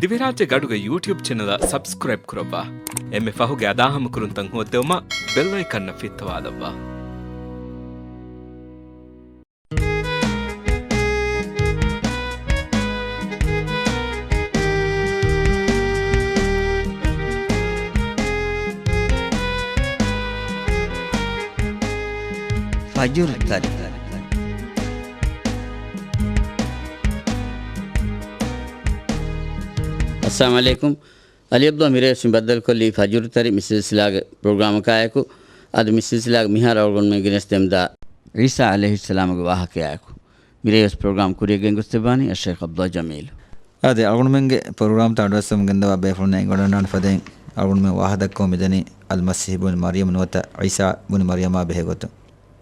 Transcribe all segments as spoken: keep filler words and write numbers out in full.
ދިވެހިރާއްޖޭގެ އަޑުގެ ޔޫޓިއުބް ޗެނަލަށް ސަބްސްކްރައިބް ކުރައްވާ. އެންމެ ފަހުގެ އަދާހަމަކުރުންތައް ހޯއްދެވުމަށް ބެލް އައިކަންއަށް ފިއްތަވާލައްވާ. ފަޖުރު ތަރި. އައްސަލާމު ޢަލައިކުމް. އަލީ ޢަބްދުﷲ މިރޭވެސް މި ބައްދަލުކޮށްލީ ފަޖުރު ތަރި މި ސިލްސިލާގެ ޕްރޮގްރާމަކާއެކު. އަދި މި ސިލްސިލާގެ މިހާރު އަޅުގަނޑުމެން ގެނެސްދެމުންދާ ޢީސާ ޢަލައިހިއްސަލާމުގެ ވާހަކަޔާއެކު. މިރޭވެސް ޕްރޮގްރާމް ކުރިއަށް ގެންގޮސްދެއްވާނީ އައްޝައިޚް ޢަބްދުﷲ ޖަމީލު. އާދެ، އަޅުގަނޑުމެންގެ ޕްރޮގްރާމްތައް އަޑުއައްސަމުން ގެންދަވާ ބޭފުޅުންނަށް އެނގިވަޑަންނާނެ ފަދައިން އަޅުގަނޑުމެން ވާހަކަދައްކަމުން މިދަނީ އަލްމަސީޙް ބުނި މަރްޔަމް ނުވަތަ ޢީސާ ބުނި މަރްޔަމާ ބެހޭގޮތުން.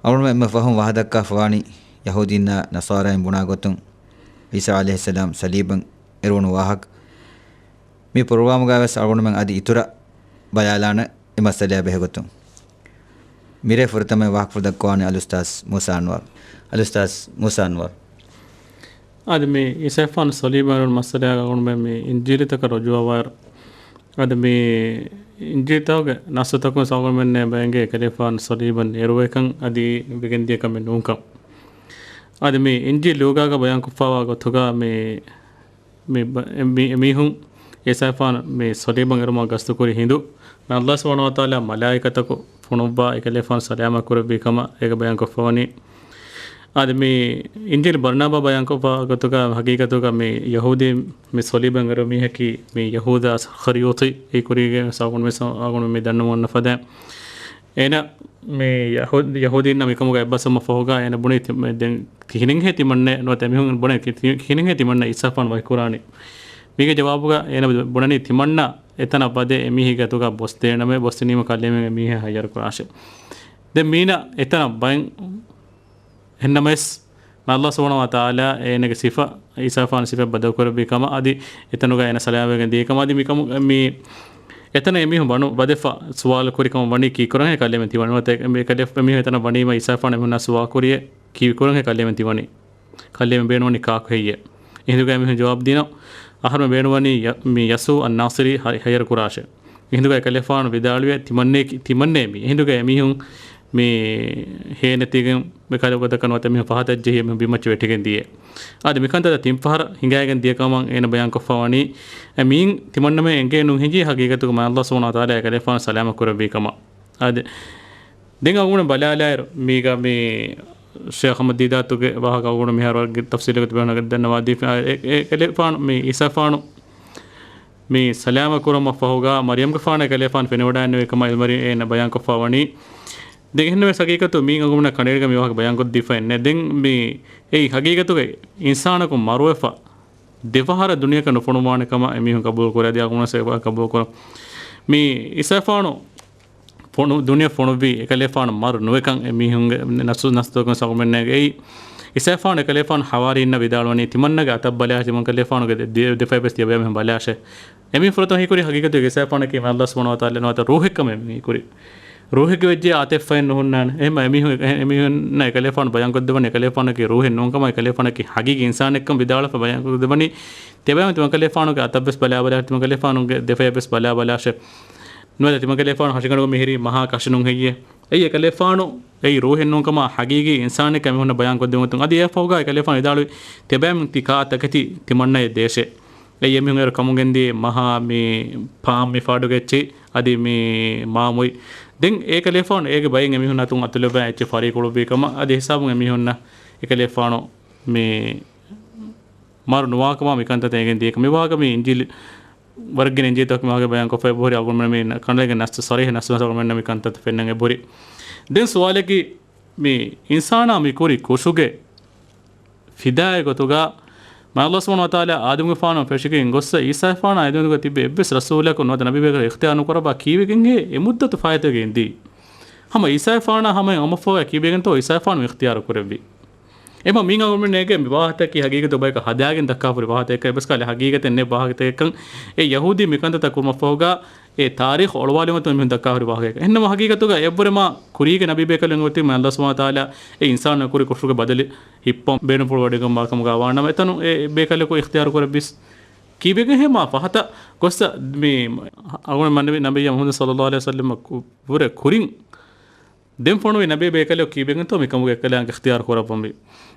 އަޅުގަނޑުމެން އެންމެ ފަހުން ވާހަކަދައްކާފަވާނީ ޔަހޫދީންނާ ނަޞާރާއިން ބުނާ ގޮތުން ޢީސާ ޢަލައިހިއްސަލާމް ޞަލީބަށް އެރުވުނު ވާހަކަ. މި ޕްރޮގްރާމުގައިވެސް އަޅުގަނޑުމެން އަދި އިތުރަށް ބަލާލާނެ އެ މައްސަލަޔާ ބެހޭގޮތުން. މިރޭ ފުރަތަމަ ވާހަކަފުޅު ދައްކަވާނީ އަލްއުސްތާޛް މޫސާ އަންވަރު. އަލްއުސްތާޛް މޫސާ އަންވަރު. އަދި މި އީސާފާނު ޞަލީބަށް އެރުވުނު މައްސަލަޔާ އަޅުގަނޑުމެން މި އިންޖީލުތަކަށް ރުޖޫޢަވާއިރު، އަދި މި އިންޖީލުތަކުގެ ނައްސުތަކުން އަޅުގަނޑުމެންނޭ ބައެއްގެ އެކަލޭފާނު ޞަލީބަށް އެރުވޭކަން އަދި ވެގެންދިޔަ ކަމެއް ނޫންކަން. އަދި މި އިންޖީލު ލޫގާގަ ބަޔާންކޮށްފައިވާ ގޮތުގަ މި މި ބަ-، މި، މީހުން އީސާފާނު މި ޞަލީބަށް އެރުމަށް ގަސްތުކުރި ހިނދު، މި ﷲ ސުބްޙާނަހޫ ވަތަޢާލާ މަލާއިކަތަކު ފޮނުއްވާ އެކަލޭފާނު ސަލާމަތް ކުރެއްވި ކަމަށް އޭގަ ބަޔާންކޮށްފަވަނީ. އަދި މި އިންޖީލު ބަރްނާބާ ބަޔާންކޮށްފަ ގޮތުގަ ހަގީގަތުގަ މި ޔަހޫދީ މި ޞަލީބަށް އެރު މީހަކީ މި ޔަހޫދާ އިސްޚަރިޔޫޠީ އެކުރީގެ ސަބަބުން މި ސަ-، އަޅުގަނޑު މި ދަންނަވަން ފަދަ. އޭނަ މި ޔަހޫ-، ޔަހޫދީންނަށް މިކަމުގަ އެއްބަސްވުމަށް ފަހުގަ އޭނަ ބުނީ ތި-، މެ-، ދެން ކިހިނެއްހޭ ތިމަންނެ ނުވަތަ އެމީހުން ބުނޭ ކި-، ތި-، ކިހިނެއްހޭ ތިމަންނަ އީސާފާނު ވަކިކުރާނީ؟ މީގެ ޖަވާބުގަ އޭނަ ބުނަނީ ތިމަންނަ އެތަނަށް ވަދެ އެމީހެއްގެ އަތުގަ ބޮސްދޭނަމޭ، ބޮސްދިނީމަ ކަލޭމެން އެމީހާ ހައްޔަރު ކުރާށޭ. ދެން މީނަ އެތަނަށް ބައެއް އެހެންނަމަވެސް، މި ﷲ ސުބްޙާނަހޫ ވަތަޢާލާ އޭނަގެ ސިފަ، އީސާފާނު ސިފަ ބަދަލުކުރެއްވި ކަމަށް އަދި އެތަނުގަ އޭނަ ސަލާމަތްވެގެން ދިޔަ ކަމަށް އަދި މިކަމު، މި އެތަނަށް އެމީހުން ވަނު ވަދެފަ ސުވާލު ކުރި ކަމަށް ވަނީ ކީއްކުރަންހޭ ކަލޭމެން ތިވަނީ؟ ނުވަތަ މި ކަލޭ-، މީހުން އެތަނަށް ވަނީމަ އީސާފާނު އެމީހުންނާ ސުވާލު ކުރިޔޭ ކީއްކުރަންހޭ ކަލޭމެން ތިވަނީ؟ ކަލޭމެން ބޭނުންވަނީ ކާކު ހެއްޔޭ؟ އެހިނދުގަ އެމީހުން ޖަވާބު ދިނަ، އަހަރުމެން ބޭނުންވަނީ ޔަ-، މި ޔަސޫ އައްނާޞިރީ ހަ-، ހައްޔަރު ކުރާށޭ. އެހިނދުގަ އެކަލޭފާނު ވިދާޅުވިއެ ތިމަންނޭ ކި-، ތިމަންނޭ މީ. އެހިނދުގަ އެމީހުން މި ހޭނެތިގެން މި ކަލަ ގޮތަކަށް ނުވަތަ މީހުން ފަހަތަށް ޖެހި މި ބިމައްޗަށް ވެއްޓިގެން ދިޔަ. އަދި މިކަންތައް ތިން ފަހަރަށް ހިނގައިގެން ދިޔަ ކަމަށް އޭނަ ބަޔާންކޮށްފަ ވަނީ، އެ މީން ތިމަންނަމެން އެނގޭ ނުހިނގި ހަގީގަތުގަ މާ ﷲ ސުބްޙާނަހޫ ވަތަޢާލާ އެކަލޭފާނު ސަލާމަތް ކުރެއްވި ކަމަށް. އަދި ދެން އަޅުގަނޑު ބަލާލާއިރު، މީގަ މި ޝޭޚް އަޙްމަދު ދީދާތުގެ ވާހަކަ އަޅުގަނޑު މިހާރު ވަރަށް ތަފްސީލުގަ ތިބޭނު ދަންނަވާދީފި. އެ، އެ، އެކަލޭފާނު މި އީސާފާނު މި ސަލާމަތް ކުރުމަށް ފަހުގަ މަރްޔަމްގެފާނަށް އެކަލޭފާނު ފެނިވަޑައިންނެވި ކަމަށް އިލްމުވެރިން އޭނަ ބަޔާންކޮށްފަ ވަނީ. ދެން އެހެންނަމަވެސް ހަގީގަތު މީން އަޅުގަނޑުމެންނަށް ކަނޑައެޅިގެން މި ވާހަކަ ބަޔާންކޮށްދީފައެއް ނެތް. ދެން މި އެއީ ހަގީގަތުގައި އިންސާނަކު މަރުވެފަ ދެފަހަރަށް ދުނިޔެއަކަށް ނުފޮނުވާނެ ކަމަށް އެމީހުން ޤަބޫލު ކުރޭ. އަދި އަޅުގަނޑުމެން ޤަބޫލު ކުރަން. މި އީސާފާނު ފޮނު-، ދުނިޔެ ފޮނުއްވީ އެކަލޭފާނު މަރު ނުވެކަން އެމީހުންގެ ނަސް-، ނަސްތަކުން ސަގުމެންނޭގެ އެއީ. އީސާފާނު އެކަލޭފާނު ހަވާރީންނަށް ވިދާޅުވަނީ ތިމަންނަގެ އަތަށް ބަލާ ތިމަން ކަލޭފާނުގެ ދެ-، ދެ-، ދެފަޔަށް ވެސް ތިޔަބަޔަށް މިހެން ބަލާށޭ. އެމީ ފުރަތަމަ ހީކުރީ ހަގީގަތުގެ އީސާފާނަކީ މާ ﷲ ސުބްޙާނަހޫ ވަތަޢާލާ ނުވަތަ ރޫޙެއްކަމެއް ހީކުރީ. ރޫޙެއްގެ ވެއްޖެ އަތެއްފައެއް ނުހުންނާނެ. އެހެން އެމީހުން، އެ-، އެމީހުންނަށް އެކަލޭފާނު ބަޔާންކޮށްދެވަނީ އެކަލޭފާނަކީ ރޫޙެއް ނޫންކަމަށް، އެކަލޭފާނަކީ ހަގީގީ އިންސާނެއްކަން ވިދާޅުވެފަ ބަޔާންކޮށްދެވަނީ. ތިޔަބައިމީހުން ތިމަން ކަލޭފާނުގެ އަތަށްވެސް ބަލާބަލާށޭ، ތިމަން ކަލޭފާނުގެ ދެފަޔަށްވެސް ބަލާބަލާށޭ. ނުވަތަ ތިމަން ކަލޭފާނު ހަށިގަނޑުގަ މިހިރީ މަހާ ކަށި ނޫން ހެއްޔޭ؟ އެއީ އެކަލޭފާނު އެއީ ރޫޙެއް ނޫންކަމާ ހަގީގީ އިންސާނެއްކަން އެމީހުންނަށް ބަޔާންކޮށްދެވުމުން. އަދި އެއަށްފަހުގަ އެކަލޭފާނު ވިދާޅުވި ތިޔަބައިމީހުން ތި ކާ ތަކެތި ތިމަންނަޔަށް ދޭށޭ. އެއީ އެމީހުން އޭރު ކަމުގެންދިޔަ މަހާ މި ޕާމް މި ފާޑުގެ އެއްޗެއް އަދި މި މާމުއި. ދެން އެކަލޭފާނު އޭގެ ބައިން އެމީހުން އަތުން އަތުލެއްވާ އެއްޗެއް ފަރީކުޅުއްވި ކަމަށް އަދި ހިސާބުން އެމީހުންނަށް އެކަލޭފާނު މި މަރު ނުވާކަމާ މިކަންތައް އެނގެން ދިޔަކަން. މިވާހަކަ މި އިންޖީލު ވަރަށްގިނަ އިންޖީލުތަކު މިވާހަކަ ބަޔާންކޮށްފަ އެބަހުރި އަޅުގަނޑުމެން މި ކަނޑައިގެން ނައްސު ޞަރީޙަ ނައްސު އަޅުގަނޑުމެން މި ކަންތައް ފެންނަން އެބަހުރި. ދެން ސުވާލަކީ މި އިންސާނާ މި ކުރި ކުށުގެ ފިދާއެއް ގޮތުގަ މާ ﷲ ސުބްޙާނަހޫ ވަތަޢާލާ އާދަމްގެފާނު ފެށިގެން ގޮއްސަ އީސާފާނާ އެދުންގަ ތިބި އެއްވެސް ރަސޫލަކު ނުވަތަ ނަބީބަޔަކަށް އިޚްތިޔާރު ނުކުރައްވާ ކީވެގެންހޭ އެ މުއްދަތު ފާއިތުވެގެން ދީ. ހަމަ އީސާފާނާ ހަމައިން އަމަފޯގަ ކީވެގެންތޯ އީސާފާނު އިޚްތިޔާރު ކުރެއްވީ. އެމަ މީން އަޅުގަނޑުމެންނޭގެ މި ވާހަކަތަކީ ހަގީގަތު ބަޔަކަށް ހަދާގެން ދައްކާފަހުރި ވާހަކަތަކެއް އެބަސް ކާލެ ހަގީގަތެއް ނެތް ވާހަކަތަކެއްކަން އެ ޔަހޫދީ މިކަންތައްތައް ކުރުމަށްފަހުގަ އެ ތާރީޚު އޮޅުވާލުމަށް މިހުން ދައްކާފަހުރި ވާހަކަތަކެއް. އެހެންނަމަ ހަގީގަތުގަ އެއްވުރެ މާ ކުރީގެ ނަބީ ބޭކަލުން އޮތީ މާ ﷲ ސުބްޙާނަހޫ ވަތަޢާލާ އެ އިންސާނުން ކުރި ކުށުގެ ބަދަލު ހިއްޕަން ބޭނުންފުޅުވަޑައިގަންވާ ކަމުގަ ވާނަމަ އެތަނު އެ ބޭކަލަކު އިޚްތިޔާރު ކުރެއްވީސް. ކީބެގެ ހެމާ ފަހަތަށް ގޮސް މި އަޅުގަނޑު މަންނަބީ ނަބިއްޔާ މުޙައްމަދު ޞައްލައްލާހު ޢަލައިހި ވަސައްލަމަ ކު-، ވުރެ ކުރިން ދެން ފޮނުވި ނަބީ ބޭކަލެއް ކީބެގެންތޯ މިކަމުގެ އެކަލާނގެ އިޚްތިޔާރު ކުރައްވަންވީ.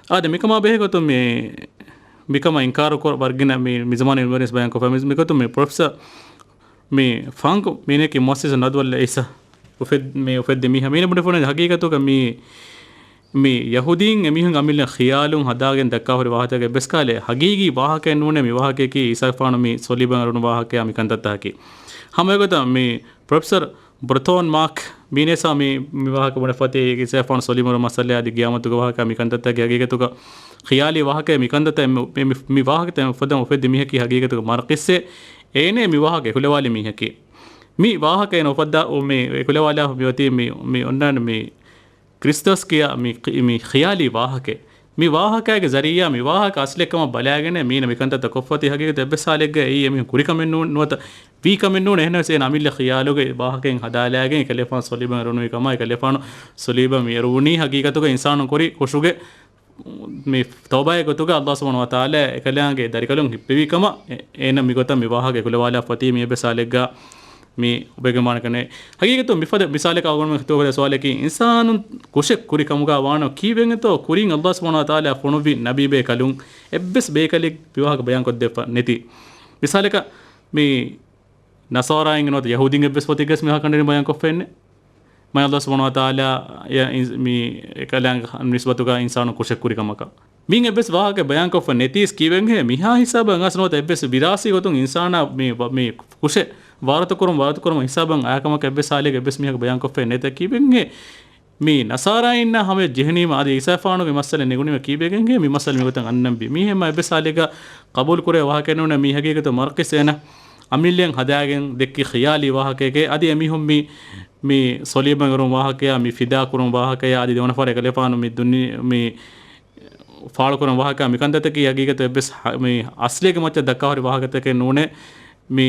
އާދެ، މިކަމާ ބެހޭގޮތުން މި، މިކަމަށް އިންކާރު ކޮށް ވަރުގިނަ މި، މި ޒަމާނު އިލްމުވެރިން ބަޔާންކޮށްފަ މި، މިގޮތުން މި ޕްރޮފެސަރ މި ފްރާންކް މީނަކީ މުއައްސިސު ނަދުވަތް އިސް އުފެދް-، މި އުފެއްދި މީހާ މީނަ ބުނެފަ ހަގީގަތުގަ މި މި ޔަހޫދީން އެމީހުން އަމިއްލަ ޚިޔާލުން ހަދާގެން ދައްކާ ހުރި ވާހަކައެއް އެއްވެސް ކާލެ ހަގީގީ ވާހަކައެއް ނޫނޭ. މި ވާހަކަޔަކީ އީސާގެފާނު މި ސޮލީބަށް އެރުނު ވާހަކަޔާ މި ކަންތައްތަކަކީ. ހަމައެގޮތަށް މި ޕްރޮފެސަރ ބްރެތޯން މާކް މީނޭސާ މި، މި ވާހަކަ ބުނެފަތި އީސާގެފާނު ސޮލީބަށް އެރުނު މައްސަލައާ އަދި ގިޔާމަތުގެ ވާހަކަ މި ކަންތައްތަކަކީ ހަގީގަތުގަ ޚިޔާލީ ވާހަކައެއް. މި ކަންތައްތައް މި، މި، މި ވާހަކަތައް އުފައްދަން އުފެއްދި މީހަކީ ހަގީގަތުގަ މަރަކިސްއޭ. އޭނޭ މި ވާހަކަ އެކުލަވާލި މީހަކީ. މި ވާހަކައެއް ނުފައްދާ މި އެކުލަވާލާ މި އޮތީ މި، މި އޮންނާނެ މި ކްރިސްޓަސް ކިޔާ މި، މި ޚިޔާލީ ވާހަކައެއް. މި ވާހަކައިގެ ޒަރީއާ މި ވާހަކަ އަސްލެއްކަމަށް ބަލާގެނެ މީނަ މިކަންތައްތައް ކޮށްފަތި ހަގީގަތު އެއްވެސް ހާލެއްގަ އެއީ އެމީހުން ކުރިކަމެއް ނޫ-، ނުވަތަ ވީކަމެއް ނޫން. އެހެނަސް އޭނަ އަމިއްލަ ޚިޔާލުގައި ވާހަކައިން ހަދާލާގެން އެކަލޭފާނު ސޮލީބަށް އެރުނުވި ކަމާ، އެކަލޭފާނު ސޮލީބަށް މި އެރުވުނީ ހަގީގަތުގަ އިންސާނުން ކުރި ކުށުގެ މި ތައުބާއެއް ގޮތުގަ އައްލާހު ސުބްޙާނަހު ވަތަޢާލާ އެކަލާނގެ ދަރިކަލުން ހިއްޕެވި ކަމަށް އެ-، އޭނަ މިގޮތަށް މި ވާހަކަ އެކުލަވާލާފަތީ މި އެއްވެސް ހާލެއްގަ މި އުބެގެންވާނެ ކަނެ. ހަގީގަތު މިފަދަ މިސާލެއް އަޅުގަނޑުމެން ހިތުވަފަދަ ސުވާލަކީ އިންސާނުން ކުށެއް ކުރި ކަމުގަ ވާނަ ކީއްވެގެންތޯ ކުރިން އައްލާހު ސުބްޙާނަހު ވަތަޢާލާ ފޮނުއްވި ނަބީ ބޭކަލުން އެއްވެސް ބޭކަލެއް މި ވާހަކަ ބަޔާންކޮށްދެއްވަ ނެތި. މިސާލަކަށް މި ނަޞާރާއިން ނުވަތަ ޔަހޫދީން އެއްވެސް ފޮތެއްގަސް މި ކަނޑައެޅި ބަޔާންކޮށްފައެއްނެ. މާތް އައްލާހު ސުބްޙާނަހު ވަތަޢާލާ އެ އިން-، މި އެކަލާނގެ ނިސްބަތުގަ އިންސާނު ކުށެއް ކުރި ކަމަކަށް. މިން އެއްވެސް ވާހަކަ ބަޔާންކޮށްފަ ނެތީސް ކީއްވެންހޭ މިހާ ހިސާބަށް އަސް ނުވަތަ އެއްވެސް ވިރާސީ ގޮތުން އިންސާނާ މި ވަ-، މި ކުށެއް ވާރުތަކުރުން، ވާރުތަކުރުމަށް ހިސާބަށް އާ ކަމަކަށް އެއްވެސް ހާލެއްގަ އެއްވެސް މީހަކު ބަޔާންކޮށްފައެއް ނެތޭ ކީއްވެންހޭ. މި ނަޞާރާއިންނާ ހަމަޔަށް ޖެހެނީމަ އަދި އީސާފާނުގެ މައްސަލަ ނެގުނީމަ ކީއްވެގެންހޭ މި މައްސަލަ މިގޮތަށް އަންނަންވީ. މީހެއް މަ އެއްވެސް ހާލެއްގަ ޤަބޫލު ކުރޭ ވާހަކައެއް ނޫނޭ. މީ ހަގީގަތު މަރަކިސް އޭނަ އަމިއްލައިން ހަދާގެން ދެއްކި ޚިޔާލީ ވާހަކައެކޭ. އަދި އެމީހުން މި، މި ސޮލީބަށް އެރުން ވާހަކަޔާ، މި ފިދާ ކުރުން ވާހަކަޔާ، އަދި ދެވަނަ ފަހަރަށް އެކަލޭފާނު މި ދުނި-، މި ފާޅުކުރަން ވާހަކަ މިކަންތައްތަކީ ހަގީގަތު އެއްވެސް ހަ-، މި އަސްލޭގެ މައްޗަށް ދައްކާހުރި ވާހަކަތަކެއް ނޫނޭ. މި،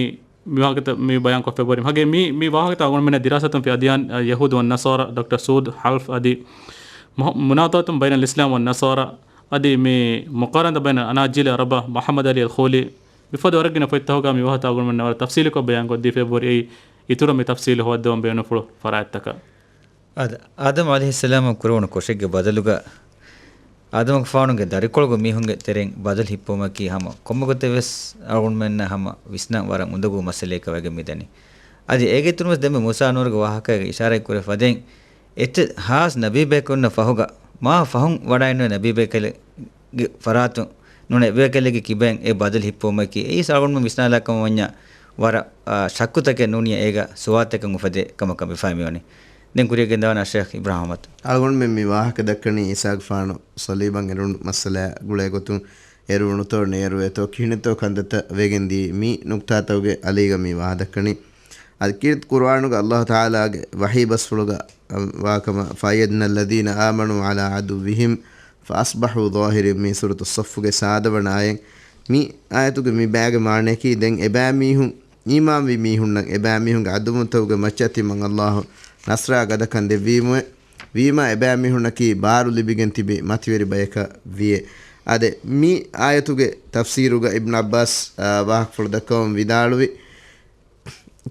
މި ވާހަކަތައް މި ބަޔާންކޮށްފައިވަރި. ހަގޭ މި، މި ވާހަކަތައް އަޅުގަނޑުމެންނަށް ދިރާސާތުން ފި އަދިޔާން، އަ، ޔަހޫދު ވައްނަޞާރާ، ޑޮކްޓަރ ސޫދް ހަލްފް އަދި މު-، މުނާދަރާތުން ބައިނަލް އިސްލާމް ވައްނަޞާރާ އަދި މި މުޤާރަނަތު ބައިނަލް އަނާޖީލް އަރުބަޢާ މުޙައްމަދު ޢަލީ އަލް ޚޫލީ މިފަދަ ވަރަށް ގިނަ ފޮތްތަކުގަ މި ވާހަކަތައް އަޅުގަނޑުމެންނަށް ވަރަށް ތަފްސީލުކޮށް ބަޔާންކޮށްދީފައިވަރި. އެއީ އިތުރަށް މި ތަފްސީލު ހޯއްދަވަން ބޭނުންފުޅު ފަރާތްތަކަށް. އާދަ، އާދަމް ޢަލައިހިއްސަލާމަށް ކުރެވުނު ކުށެއްގެ ބަދަލުގަ އާދަމަކުފާނުގެ ދަރިކޮޅުގެ މީހުންގެ ތެރެއިން ބަދަލު ހިއްޕުމަކީ ހަމަ ކޮންމެ ގޮތެއް ވެސް އަޅުގަނޑުމެންނަށް ހަމަ ވިސްނަން ވަރަށް އުނދަގޫ މައްސަލައެއްކަމަށް ވެގެން މިދަނީ. އަދި އޭގެ އިތުރުން ވެސް ދެންމެ މޫސާ ނޫރުގެ ވާހަކައިގަ އިޝާރަތް ކުރެ ފަދައިން އެއްޗެއް ހާސް ނަބީބޭކަލުންނަށް ފަހުގަ މާ ފަހުން ވަޑައިނުވެ ނަބީބޭކަލެއްގެ ފަރާތުން ނޫން އެބޭކަލެއްގެ ކިބައިން އެ ބަދަލު ހިއްޕުމަކީ އެއީސް އަޅުގަނޑުމެން ވިސްނާލާ ކަމަށް ވަންޏާ ވަރަށް، އާ، ޝައްކުތަކެއް ނޫނިޔަ އޭގަ ސުވާލުތަކެއް އުފެދޭ ކަމަކަށް ވެފައި މިވަނީ. ދެން ކުރިއަށް ގެންދަވާނަ ޝޭޚް އިބްރާހިމް އަޙްމަދު. އަޅުގަނޑުމެން މި ވާހަކަ ދައްކަނީ އީސާގެފާނު ޞަލީބަށް އެރުނު މައްސަލައާ ގުޅޭ ގޮތުން އެރުވުނުތޯ ނޭރުވޭތޯ ކިހިނެއްތޯ ކަންތައްތައް ވެގެން ދިޔައީ މި ނުކްތާތަކުގެ އަލީގަ މި ވާހަކަ ދައްކަނީ. އަދި ކީރިތި ޤުރުއާނުގަ އައްލާހު ތަޢާލާގެ ވަޙީ ބަސްފުޅުގަ ވާކަމަށް، فأيدنا الذين آمنوا على عدوهم فأصبحوا ظاهرين މި ސޫރަތު ޞައްފުގެ ސާދަ ވަނަ އާޔަތް. މި އާޔަތުގެ މި ބައިގެ މާނަޔަކީ ދެން އެބައިމީހުން އީމާންވި މީހުންނަށް އެބައިމީހުންގެ ޢަދުއްވުންތަކުގެ މައްޗަށް ތިމަން އައްލާހު ނަޞްރާ ގަދަކަން ދެއްވީމުވެ. ވީމާ އެބައިމީހުންނަކީ ބާރު ލިބިގެން ތިބި މަތިވެރި ބަޔަކަށް ވިޔޭ. އާދެ، މި އާޔަތުގެ ތަފްސީރުގަ އިބްނު ޢައްބާސް، އާ، ވާހަކަފުޅު ދައްކަވަމުން ވިދާޅުވި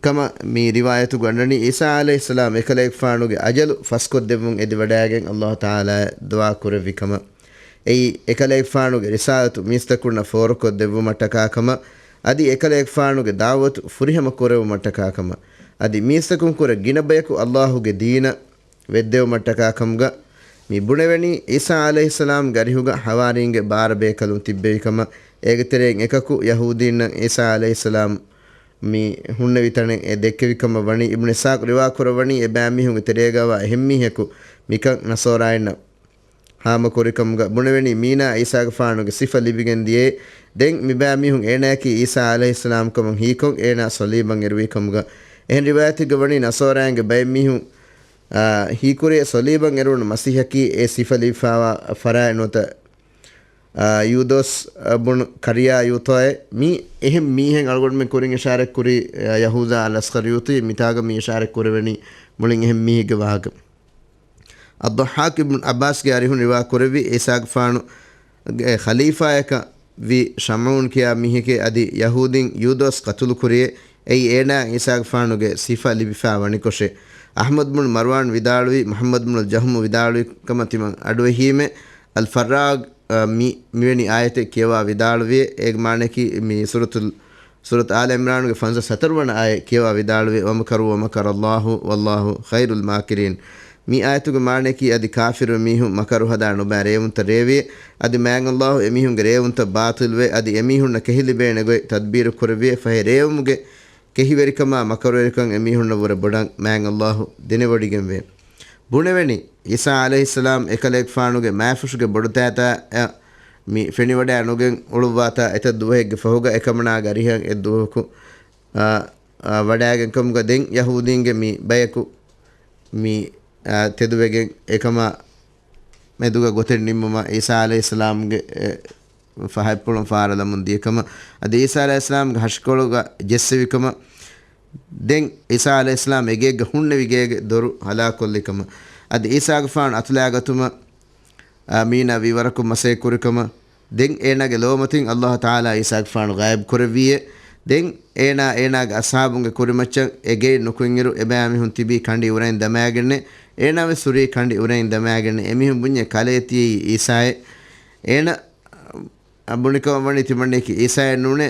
ކަމަށް މި ރިވާޔަތުގަ އަންނަނީ، އީސާ ޢަލައިހިއްސަލާމް އެކަލޭގެފާނުގެ އަޖަލު ފަސްކޮށްދެއްވުން އެދިވަޑައިގެން އައްލާހު ތަޢާލާއަށް ދުޢާ ކުރެއްވި ކަމަށް. އެއީ، އެކަލޭގެފާނުގެ ރިސާލަތު މީސްތަކުންނަށް ފޯރުކޮށްދެއްވުމަށްޓަކާ ކަމަށް، އަދި އެކަލޭގެފާނުގެ ދަޢުވަތު ފުރިހަމަ ކުރެއްވުމަށްޓަކާ ކަމަށް، އަދި މީސްތަކުންކުރެ ގިނަ ބަޔަކު އައްލާހުގެ ދީނަށް ވެއްދެވުމަށްޓަކާ ކަމުގަ މި ބުނެވެނީ. އީސާ ޢަލައިހިއްސަލާމްގެ އަރިހުގަ ޙަވާރީންގެ ބާރަ ބޭކަލުން ތިއްބެވި ކަމަށް، އޭގެ ތެރެއިން އެކަކު ޔަހޫދީންނަށް އީސާ ޢަލައިހިއްސަލާމް މި ހުންނެވި ތަނެއް އެ ދެއްކެވި ކަމަށް ވަނީ. އިބްނު އިސްޙާޤް ރިވާ ކުރައްވަނީ، އެބައިމީހުންގެ ތެރޭގަވާ އެހެން މީހަކު މިކަން ނަޞާރާއިންނަށް ހާމަކުރިކަމުގަ ބުނެވެނީ، މީނާ އީސާގެފާނުގެ ސިފަ ލިބިގެން ދިޔައޭ. ދެން މިބައިމީހުން އޭނާއަކީ އީސާ ޢަލައިހިއްސަލާމް ކަމަށް ހީކޮށް، އޭނާ ޞަލީބަށް އެރުވި ކަމުގަ. އެހެން ރިވާޔަތެއްގަ ވަނީ، ނަޞާރާއިންގެ ބައެއް މީހުން، އާ، ހީކުރިޔަށް ޞަލީބަށް އެރުވުނު މަސީޙަކީ އެ ސިފަ ލިބިފައިވާ ފަރާތް ނުވަތަ، އާ، ޔޫދޯސް، އާ، ބުނު ކަރިޔާ ޔޫތޯއެ. މި އެހެން މީހެއް އަޅުގަނޑުމެން ކުރިން އިޝާރަތް ކުރި، އާ، ޔަހޫޒާ އަލް އަޞްޚަރިޔޫތީ މިތާގަ މި އިޝާރަތް ކުރެވެނީ މުޅިން އެހެން މީހެއްގެ ވާހަކަ. އައްޟައްޙާޤް އިބްނު ޢައްބާސްގެ އަރިހުން ރިވާ ކުރެއްވި، އީސާގެފާނުގެ ޚަލީފާޔަކަށް ވި ޝަމްޢޫން ކިޔާ މީހެކޭ، އަދި ޔަހޫދީން ޔޫދޯސް ޤަތުލު ކުރިއޭ، އެއީ އޭނާ އީސާގެފާނުގެ ސިފަ ލިބިފާ ވަނިކޮށޭ. އަޙްމަދު ބުނު މަރުވާން ވިދާޅުވީ، މުޙައްމަދު ބުނު ޖަހުމު ވިދާޅުވި ކަމަށް ތިމަން އަޑުއެހީމޭ. އަލް ފައްރާގް، އަ، މި، މިވެނި އާޔަތެއް ކިޔަވާ ވިދާޅުވިއޭ. އޭގެ މާނައަކީ މި ސޫރަތުލް، ސޫރަތު އާލި ޢިމްރާނުގެ ފަންސާސް ހަތަރު ވަނަ އާޔަތް ކިޔަވާ ވިދާޅުވި، "وَمَكَرُوا وَمَكَرَ اللَّهُ وَاللَّهُ خَيْرُ الْمَاكِرِينَ." މި އާޔަތުގެ މާނައަކީ އަދި ކާފިރު މީހުން މަކަރު ހަދާ ނުބައި ރޭވުންތައް ރޭވިއޭ. އަދި މާތް ﷲ އެމީހުންގެ ރޭވުންތައް ބާޠިލްވެ، އަދި އެމީހުންނަށް ކެހިލިބޭނެ ގޮތް ތަދްބީރު ކުރެއްވިއޭ. ފަހެ ރޭވުމުގެ ކެހިވެރިކަމާ މަކަރުވެރިކަން އެމީހުންނަށްވުރެ ބޮޑަށް މާތް ﷲ ދެނެވޮޑިގެންވޭ. ބުނެވެނީ، ޢީސާ ޢަލައިހިއްސަލާމް އެކަލޭގެފާނުގެ މާތްފުށުގެ ބޮޑުތާތާ އަށް މި ފެނިވަޑައި ނުގެން އުޅުއްވާތާ އެތައް ދުވަހެއްގެ ފަހުގަ އެކަމަނާގެ އަރިހަށް އެއްދުވަހަކު، އާ، އާ، ވަޑައިގެން ކަމުގަ ދެން ޔަހޫދީންގެ މި ބަޔަކު މި، އާ، ތެދުވެގެން އެކަމާ މެދުގަ ގޮތެއް ނިންމުމަށް ޢީސާ ޢަލައިހިއްސަލާމްގެ، އެ، ފަހަތްޕުޅުން ފާރަލަމުން ދިޔަކަމަށް، އަދި ޢީސާ ޢަލައިހިއްސަލާމްގެ ހަށިކޮޅުގަ ޖެއްސެވިކަމަށް، ދެން ޢީސާ ޢަލައިހިއްސަލާމް އެގޭގަ ހުންނެވި ގޭގެ ދޮރު ހަލާކޮށްލިކަމަށް، އަދި ޢީސާގެފާނު އަތުލާގަތުމަށް، އާ، މީނާ ވީވަރަކުން މަސައްކަތް ކުރިކަމަށް، ދެން އޭނާގެ ލޯމަތިން ﷲ ތަޢާލާ ޢީސާގެފާނު ޣާއިބު ކުރެއްވިއޭ. ދެން އޭނާ އޭނާގެ އަޞްޙާބުންގެ ކުރިމައްޗަށް އެ ގެއިން ނުކުތްއިރު އެބައިމީހުން ތިބީ ކަނޑި އުރައިން ދަމާގެންނޭ. އޭނާވެސް ހުރީ ކަނޑި އުރައިން ދަމާގެންނޭ. އެމީހުން ބުންޏޭ ކަލޭ ތިޔައީ ޢީސާއޭ. އޭނާ ބުނިކަމަށް ވަނީ ތިމަންނައަކީ ޢީސާއެއް ނޫނޭ.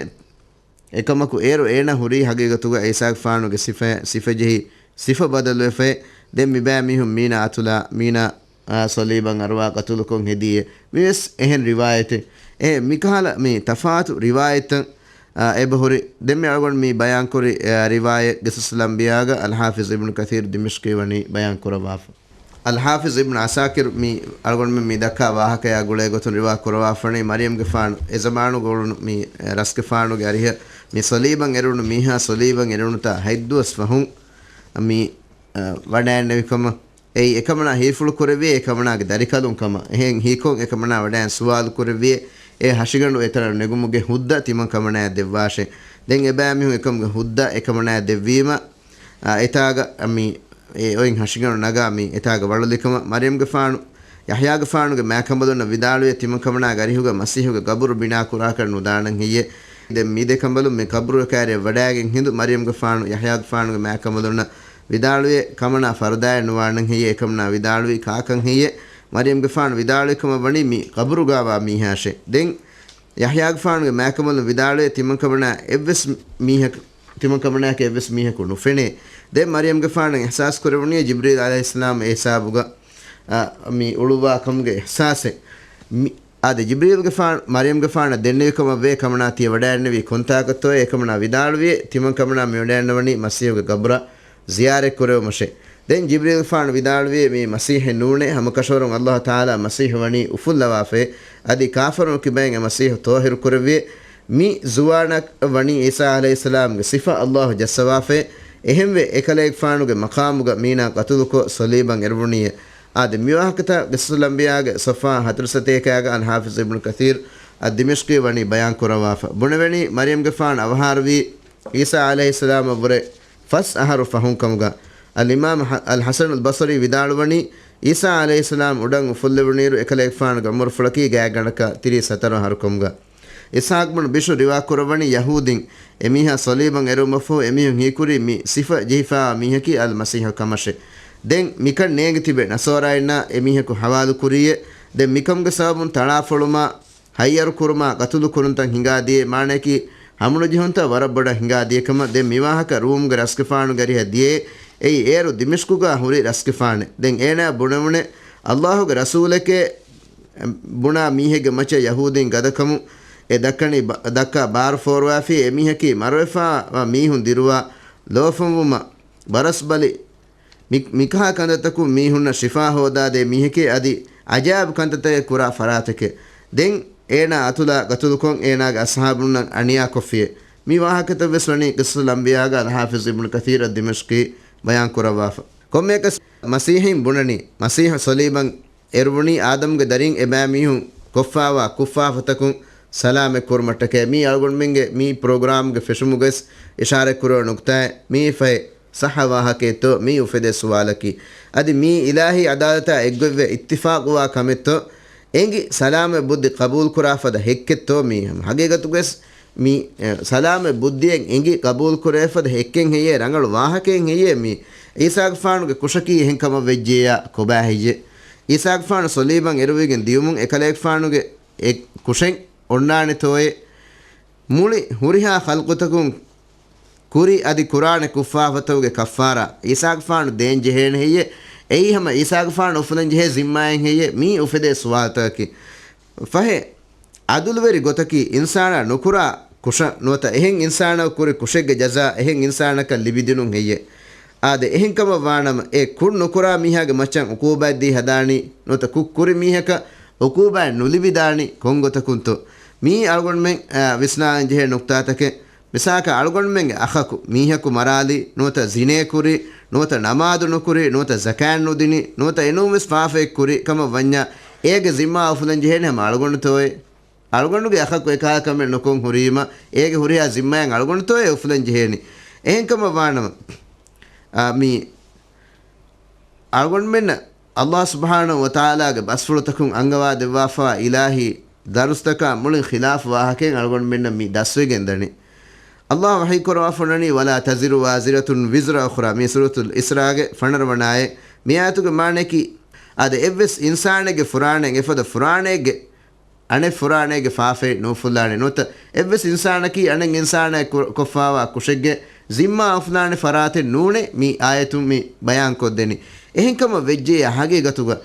އެކަމަކު އޭރު އޭނާ ހުރީ ހަގީގަތުގަ ޢީސާގެފާނުގެ ސިފަ، ސިފަޖެހި، ސިފަ ބަދަލުވެފައި. ދެން މިބައިމީހުން މީނާ އަތުލާ، މީނާ، އާ، ޞަލީބަށް އަރުވާ ޤަތުލުކޮށް ހެދިއޭ. މިވެސް އެހެން ރިވާޔަތެއް. އެ، މިކަހަލަ މި ތަފާތު ރިވާޔަތްތައް، އާ، އެބަހުރި. ދެން މި އަޅުގަނޑު މި ބަޔާންކުރި، އާ، ރިވާޔަތް ޤިޞަޞުލް އަންބިޔާގަ އަލްޙާފިޡް އިބްނު ކަޘީރު ދިމިޝްޤީ ވަނީ ބަޔާން ކުރައްވާފަ. އަލްޙާފިޡް އިބްނު ޢަސާކިރު މި އަޅުގަނޑުމެން މި ދައްކާ ވާހަކަޔާ ގުޅޭ ގޮތުން ރިވާ ކުރައްވާފަނީ، މަރްޔަމްގެފާނު އެ ޒަމާނުގަ އުޅުނު މި ރަސްގެފާނުގެ އަރިހަށް މި ޞަލީބަށް އެރުނު މީހާ ޞަލީބަށް އެރުނުތާ ހަތްދުވަސް ފަހުން މި، އަ، ވަޑައިންނެވިކަމަށް އެއީ އެކަމަނާ ހީފުޅު ކުރެއްވި އެކަމަނާގެ ދަރިކަލުން ކަމަށް. އެހެން ހީކޮށް އެކަމަނާ ވަޑައިން ސުވާލު ކުރެއްވި އެ ހަށިގަނޑު އެތަނަށް ނެގުމުގެ ހުއްދަ ތިމަން ކަމަނާއަށް ދެއްވާށޭ. ދެން އެބައިމީހުން އެކަމުގެ ހުއްދަ އެކަމަނާއަށް ދެއްވީމަ، އާ، އެތާގަ މި އެ އޮތް ހަށިގަނޑު ނަގާ މި އެތާގަ ވަޅުލިކަމަށް މަރްޔަމްގެފާނު ޔަޙްޔާގެފާނުގެ މާކަނބަލުންނަށް ވިދާޅުވި ތިމަން ކަމަނާގެ އަރިހުގަ މަސީޙުގެ ގަބުރު ބިނާ ކުރާކަށް ނުދާނަން ހެއްޔޭ؟ ދެން މި ދެ ކަނބަލުން މި ގަބުރުގެ ކައިރިއަށް ވަޑައިގެން ހިނދު މަރްޔަމްގެފާނު ޔަޙްޔާގެފާނުގެ މާކަނބަލުންނަށް ވިދާޅުވި ކަމަނާ ފަރުދާއެއް ނުވާނަން ހެއްޔޭ؟ އެކަމަނާ ވިދާޅުވި ކާކަން ހެއްޔޭ؟ މަރްޔަމްގެފާނު ވިދާޅުވި ކަމަށް ވަނީ މި ގަބުރުގާވާ މީހާށޭ. ދެން ޔަޙްޔާގެފާނުގެ މާކަނބަލުން ވިދާޅުވި ތިމަން ކަމަނާ އެއްވެސް މީހަކު، ތިމަން ކަމަނާއަކަށް އެއްވެސް މީހަކު ނުފެނޭ. ދެން މަރްޔަމްގެފާނަށް އިޙްސާސް ކުރެވުނީ ޖިބްރީލް ޢަލައިހިއްސަލާމް އެ ހިސާބުގަ، އަ، މި އުޅުއްވާ ކަމުގެ އިޙްސާސެއް. މި، އާދެ، ޖިބްރީލްގެފާނު މަރްޔަމްގެފާނަށް ދެންނެވި ކަމަށް ވޭ ކަމަނާ ތިޔަ ވަޑައިންނެވީ ކޮންތާކަށްތޯއޭ؟ އެކަމަނާ ވިދާޅުވި ތިމަން ކަމަނާ މި ވަޑައިންނަވަނީ މަސީޙުގެ ގަބުރަށް ޒިޔާރަތް ކުރެވުމަށޭ. ދެން ޖިބްރީލްގެފާނު ވިދާޅުވި މީ މަސީޙެއް ނޫނޭ، ހަމަކަށަވަރުން ﷲ ތަޢާލާ މަސީޙު ވަނީ އުފުއްލަވާފައޭ، އަދި ކާފަރުން ކިބައިން އެ މަސީޙު ޠާހިރު ކުރެއްވިއޭ. މި ޒުވާނަށް ވަނީ ޢީސާ ޢަލައިހިއްސަލާމްގެ ސިފަ ﷲ ޖައްސަވާފައޭ. އެހެންވެ، އެކަލޭގެފާނުގެ މަޤާމުގަ މީނާ ޤަތުލުކޮށް ޞަލީބަށް އެރުވުނީއޭ. އާދެ، މިވާހަކަތައް ޤިޞަޞުލް އަންބިޔާގެ ޞަފްޙާ ހަތަރުސަތޭކައިގަ އަލްޙާފިޡް އިބްނު ކަޘީރު އައްދިމިޝްޤީ ވަނީ ބަޔާން ކުރައްވާފަ. ބުނެވެނީ، މަރްޔަމްގެފާނު އަވަހާރަވީ ޢީސާ ޢަލައިހިއްސަލާމަށްވުރެ ފަސް އަހަރު ފަހުން ކަމުގަ. އަލްއިމާމް ޙަ-، އަލްޙަސަނުލް ބަޞްރީ ވިދާޅުވަނީ، ޢީސާ ޢަލައިހިއްސަލާމް އުޑަށް އުފުއްލެވުނުއިރު އެކަލޭގެފާނުގެ ޢުމުރުފުޅަކީ ގާތްގަނޑަކަށް ތިރީސް ހަތަރު އަހަރު ކަމުގަ. އިސްޙާޤް ބުނު ބިޝްރު ރިވާ ކުރައްވަނީ، ޔަހޫދީން އެމީހާ ޞަލީބަށް އެރުވުމަށްފަހު އެމީހުން ހީކުރީ މި ސިފަ ޖެހިފައިވާ މީހަކީ އަލްމަސީޙު ކަމަށޭ. ދެން މިކަން ނޭނގި ތިބެ ނަޞާރާއިންނާ އެމީހަކު ޙަވާލު ކުރީއޭ. ދެން މިކަމުގެ ސަބަބުން ތަޅާފޮޅުމާ، ހައްޔަރު ކުރުމާ، ޤަތުލު ކުރުންތައް ހިނގާދިޔައީ، މާނައަކީ ހަމަނުޖެހުންތައް ވަރަށް ބޮޑަށް ހިނގާދިޔަ ކަމަށް. ދެން މިވާހަކަ ރޫމްގެ ރަސްގެފާނުގެ އަރިހަށް ދިޔައޭ. އެއީ އޭރު ދިމިޝްޤުގަ ހުރި ރަސްގެފާނެއް. ދެން އޭނާ ބުނެވުނެ، ﷲގެ ރަސޫލެކޭ ބުނާ މީހެއްގެ މައްޗަށް ޔަހޫދީން ގަދަކަމުން އެ ދައްކަނީ ބަ-، ދައްކާ ބާރު ފޯރުވާފި އެމީހަކީ މަރުވެފާ މީހުން ދިރުވާ ލޯފަންވުމަށް ބަރަސްބަލި މި-، މިކަހަލަ ކަންތައްތަކުން މީހުންނަށް ޝިފާ ހޯދާދޭ މީހެކޭ އަދި އަޖާއިބު ކަންތައްތަކެއް ކުރާ ފަރާތެކޭ. ދެން އޭނާ އަތުލާ ގަތުލުކޮށް އޭނާގެ އަޞްޙާބުންނަށް އަނިޔާކޮށްފިއޭ. މި ވާހަކަތައް ވެސް ވަނީ ޤިޞަޞުލް އަންބިޔާގަ އަލްޙާފިޡް އިބްނު ކަޘީރު އައްދިމިޝްޤީ ބަޔާން ކުރައްވާފަ. ކޮންމެއަކަސް މަސީޙީން ބުނަނީ، މަސީޙު ޞަލީބަށް އެރުވުނީ އާދަމްގެ ދަރިން އެބައިމީހުން ކޮށްފާވާ ކުށްފާފަތަކުން ސަލާމަތް ކުރުމަށްޓަކައި. މީ އަޅުގަނޑުމެންގެ މި ޕްރޮގްރާމްގެ ފެށުމުގަވެސް އިޝާރަތްކުރެވޭ ނުކުތާއެއް. މީ ފަހެ ޞައްޙަ ވާހަކައެއްތޯ މީ އުފެދޭ ސުވާލަކީ؟ އަދި މީ އިލާހީ ޢަދާލަތާ އެއްގޮތްވެ އިއްތިފާޤުވާ ކަމެއްތޯ؟ އެނގި ސަލާމަތް ބުއްދި ޤަބޫލުކުރާ ފަދަ ހެއްކެއްތޯ މީ؟ ހަމަ ހަގީގަތުގަސް މި، އެ، ސަލާމަތް ބުއްދިއެއް އެނގި ޤަބޫލުކުރޭ ފަދަ ހެއްކެއް ހެއްޔޭ؟ ރަނގަޅު ވާހަކައެއް ހެއްޔޭ މީ؟ އީސާގެފާނުގެ ކުށަކީ އެހެން ކަމަށް ވެއްޖިއްޔާ ކޮބާ ހެއްޔޭ؟ އީސާގެފާނު ޞަލީބަށް އެރުވިގެން ދިޔުމުން އެކަލޭގެފާނުގެ އެ ކުށެއް އޮންނާނެތޯއޭ؟ މުޅި ހުރިހާ ޚަލްޤުތަކުން ކުރި އަދި ކުރާނެ ކުށްފާފަތަކުގެ ކައްފާރާ އީސާގެފާނު ދޭން ޖެހޭނެ ހެއްޔޭ؟ އެއީ ހަމަ އީސާގެފާނު އުފުލަން ޖެހޭ ޒިންމާއެއް ހެއްޔޭ؟ މީ އުފެދޭ ސުވާލުތަކަކީ. ފަހެ، އަދުލުވެރި ގޮތަކީ އިންސާނާ ނުކުރާ ކުށަށް ނުވަތަ އެހެން އިންސާނަކު ކުރި ކުށެއްގެ ޖަޒާ އެހެން އިންސާނަކަށް ލިބިދިނުން ހެއްޔޭ؟ އާދެ، އެހެންކަމަށް ވާނަމަ، އެ ކުށް ނުކުރާ މީހާގެ މައްޗަށް އުޤޫބާތް ދީ ހަދާނީ ނުވަތަ ކުށް ކުރި މީހަކަށް އުޤޫބާތް ނުލިބިދާނީ ކޮން ގޮތަކުންތޯ؟ މީ އަޅުގަނޑުމެން، އާ، ވިސްނާލަން ޖެހޭ ނުކްތާތަކެއް. މިސާލަކަށް، އަޅުގަނޑުމެންގެ އަޚަކު މީހަކު މަރާލީ، ނުވަތަ ޒިނޭ ކުރީ، ނުވަތަ ނަމާދު ނުކުރީ، ނުވަތަ ޒަކާތް ނުދިނީ، ނުވަތަ އެނޫންވެސް ފާފައެއް ކުރި ކަމަށް ވަންޏާ، އޭގެ ޒިންމާ އުފުލަން ޖެހޭނެ ހަމަ އަޅުގަނޑުތޯއޭ؟ އަޅުގަނޑުގެ އަޚަކު އެކަހަލަ ކަމެއް ނުކޮށް ހުރީމަ، އޭގެ ހުރިހާ ޒިންމާއެއް އަޅުގަނޑުތޯއޭ އުފުލަން ޖެހޭނީ؟ އެހެންކަމަށް ވާނަމަ، އާ، މީ އަޅުގަނޑުމެންނަށް ﷲ ސުބްޙާނަހޫ ވަތަޢާލާގެ ބަސްފުޅުތަކުން އަންގަވާ ދެއްވާފާ އިލާހީ ދަރުސްތަކާ މުޅިން ޚިލާފު ވާހަކައެއް އަޅުގަނޑުމެންނަށް މި ދަސްވެގެން ދަނީ. ﷲ ވަޙީ ކުރަވާފަ ވަނީ، "ولا تزر وازرة وزر أخرى" މީ ސޫރަތުލް އިސްރާގެ ފަނަރަ ވަނަ އާޔަތް. މި އާޔަތުގެ މާނައަކީ، އާދެ، އެއްވެސް އިންސާނެއްގެ ފުރާނައިން އެފަދަ ފުރާނައެއްގެ އަނެއް ފުރާނައިގެ ފާފައެއް ނުއުފުލާނެ ނުވަތަ އެއްވެސް އިންސާނަކީ އަނެއް އިންސާނާއަށް ކު-، ކޮށްފާވާ ކުށެއްގެ ޒިންމާ އުފުލާނެ ފަރާތެއް ނޫނޭ މި އާޔަތުން މި ބަޔާންކޮށްދެނީ. އެހެންކަމަށް ވެއްޖެޔާ ހަގީގަތުގަ،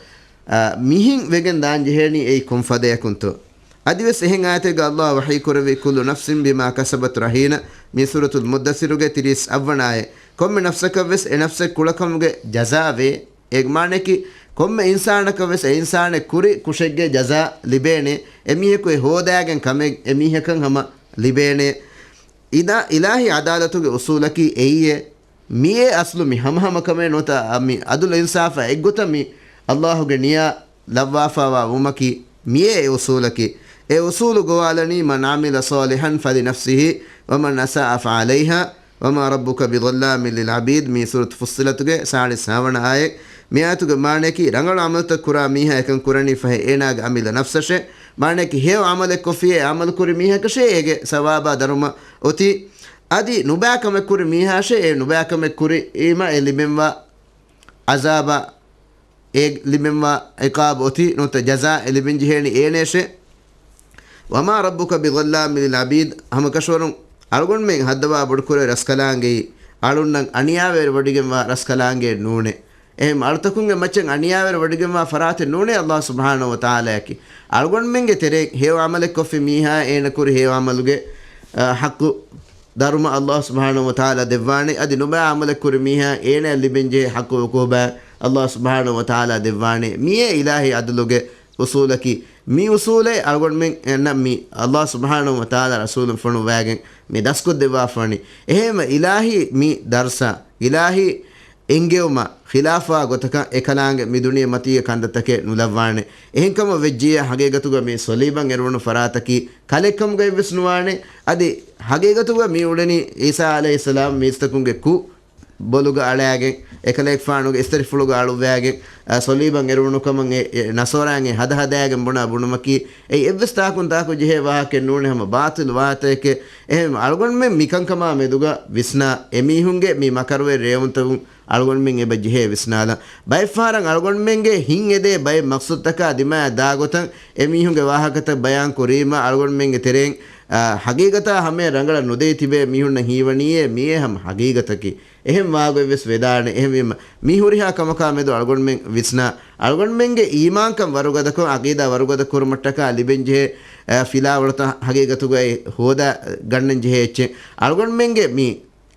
އާ، މިހެން ވެގެން ދާން ޖެހޭނީ އެއީ ކޮން ފަދަޔަކުންތޯ؟ އަދިވެސް އެހެން އާޔަތެއްގަ ﷲ ވަޙީ ކުރެއްވި، "كل نفس بما كسبت رهينة" މި ސޫރަތުލް މުއްދައްސިރުގެ ތިރީސް އަށްވަނަ އާޔަތް. ކޮންމެ ނަފްސަކަށްވެސް އެ ނަފްސެއް ކުޅަކަމުގެ ޖަޒާ ވޭ. އޭގެ މާނައަކީ، ކޮންމެ އިންސާނަކަށް ވެސް އެ އިންސާނެއް ކުރި ކުށެއްގެ ޖަޒާ ލިބޭނެ. އެމީހަކު އެ ހޯދާގެން ކަމެއް އެމީހަކަށް ހަމަ ލިބޭނެ. އިލާ-، އިލާހީ ޢަދާލަތުގެ އުސޫލަކީ އެއީއޭ. މިއޭ އަސްލު މި ހަމަހަމަކަމޭ ނުވަތަ މި ޢަދުލު އިންސާފާ އެއްގޮތަށް މި ﷲ ގެ ނިޔާ ލައްވާފާވާ ވުމަކީ މިއޭ އެ އުސޫލަކީ. އެ އުސޫލު ގޮވާލަނީ، "من عمل صالحا فلنفسه ومن أساء فعليها وما ربك بظلام للعبيد" މި ސޫރަތު ފުއްޞިލަތުގެ ސާޅީސް ހަވަނަ އާޔަތް. މި އާޔަތުގެ މާނައަކީ، ރަނގަޅު ޢަމަލުތައް ކުރާ މީހާ އެކަން ކުރަނީ ފަހެ އޭނާގެ އަމިއްލަ ނަފްސަށޭ. މާނައަކީ، ހެޔޮ ޢަމަލެއް ކޮށްފިއޭ ޢަމަލު ކުރި މީހަކަށޭ އޭގެ ސަވާބާ ދަރުމަ އޮތީ. އަދި ނުބައި ކަމެއް ކުރި މީހާށޭ އެ ނުބައި ކަމެއް ކުރީމަ އެ ލިބެންވާ ޢަޒާބާ އެ ލިބެންވާ ޢިޤާބު އޮތީ ނުވަތަ ޖަޒާ އެ ލިބެން ޖެހޭނީ އޭނަޔަށޭ. "وما ربك بظلام للعبيد" ހަމަކަށަވަރުން އަޅުގަނޑުމެން ހައްދަވާ ބޮޑުކުރެވޭ ރަސްކަލާނގެއީ އަޅުންނަށް އަނިޔާވެރިވޮޑިގެންވާ ރަސްކަލާނގެއެއް ނޫނޭ. އެހެން އަޅުތަކުންގެ މައްޗަށް އަނިޔާވެރިވޮޑިގެންވާ ފަރާތެއް ނޫނޭ ﷲ ސުބްޙާނަހޫ ވަތަޢާލާއަކީ. އަޅުގަނޑުމެންގެ ތެރެއިން ހެޔޮ ޢަމަލެއް ކޮށްފި މީހާ އޭނަ ކުރި ހެޔޮ ޢަމަލުގެ، އަ، ޙައްޤު ދަރުމަ ﷲ ސުބްޙާނަހޫ ވަތަޢާލާ ދެއްވާނެ. އަދި ނުބައި ޢަމަލެއް ކުރި މީހާ އޭނަޔަށް ލިބެންޖެހޭ ޙައްޤު ޢުޤޫބާތް ﷲ ސުބްޙާނަހޫ ވަތަޢާލާ ދެއްވާނެ. މިއޭ އިލާހީ ޢަދުލުގެ އުޞޫލަކީ. މި އުޞޫލެއް އަޅުގަނޑުމެންނަށް މި ﷲ ސުބްޙާނަހޫ ވަތަޢާލާ ރަސޫލުން ފޮނުއްވައިގެން މި ދަސްކޮށްދެއްވާފަވަނީ. އެހެންވެ އިލާހީ މި ދަރުސާ، އިލާހީ އެންގެވުމާ ޚިލާފުވާ ގޮތަކަށް އެކަލާނގެ މި ދުނިޔެ މަތީގެ ކަންތައްތަކެއް ނުލައްވާނެ. އެހެންކަމަށް ވެއްޖިއްޔާ ހަގީގަތުގަ މި ޞަލީބަށް އެރުވުނު ފަރާތަކީ ކަލެއްކަމުގައިވެސް ނުވާނެ. އަދި ހަގީގަތުގަ މި އުޅެނީ ޢީސާ ޢަލައިހިއްސަލާމް މީސްތަކުންގެ ކުށް ބޮލުގަ އަޅާގެން، އެކަލޭގެފާނުގެ އިސްތަށިފުޅުގަ އަޅުއްވައިގެން، އަ، ޞަލީބަށް އެރުވުނު ކަމަށް އެ، އެ ނަޞާރާއިން އެ ހަދަ ހަދައިގެން ބުނާ ބުނުމަކީ، އެއީ އެއްވެސް ތާކުން ތާކު ޖެހޭ ވާހަކައެއް ނޫނޭ، ހަމަ ބާޠިލު ވާހަކައެކޭ. އެހެން އަޅުގަނޑުމެން މިކަންކަމާ މެދުގަ ވިސްނާ، އެމީހުންގެ މި މަކަރުވެރި ރޭވުންތަކުން އަޅުގަނޑުމެން އެބަ ޖެހޭ ވިސްނާލަން. ބައެއްފަހަރަށް އަޅުގަނޑުމެންގެ ހިތް އެދޭ ބައެއް މަޤްޞަދުތަކާ ދިމާއަށް ދާގޮތަށް އެމީހުންގެ ވާހަކަތައް ބަޔާން ކުރީމަ، އަޅުގަނޑުމެންގެ ތެރެއިން، އާ، ހަގީގަތާ ހަމަޔަށް ރަނގަޅަށް ނުދެވި ތިބޭ މީހުންނަށް ހީވަނީއޭ، މިއޭ ހަމަ ހަގީގަތަކީ. އެހެން ވާގޮތްވެސް ވެދާނެ. އެހެންވީމަ، މި ހުރިހާ ކަމަކާ މެދު އަޅުގަނޑުމެން ވިސްނާ، އަޅުގަނޑުމެންގެ އީމާންކަން ވަރުގަދަކޮށް، ޢަޤީދާ ވަރުގަދަ ކުރުމަށްޓަކާ ލިބެންޖެހޭ، އަ، ފިލާވަޅުތައް ހަގީގަތުގައި ހޯދާ ގަންނަން ޖެހޭ އެއްޗެއް. އަޅުގަނޑުމެންގެ މި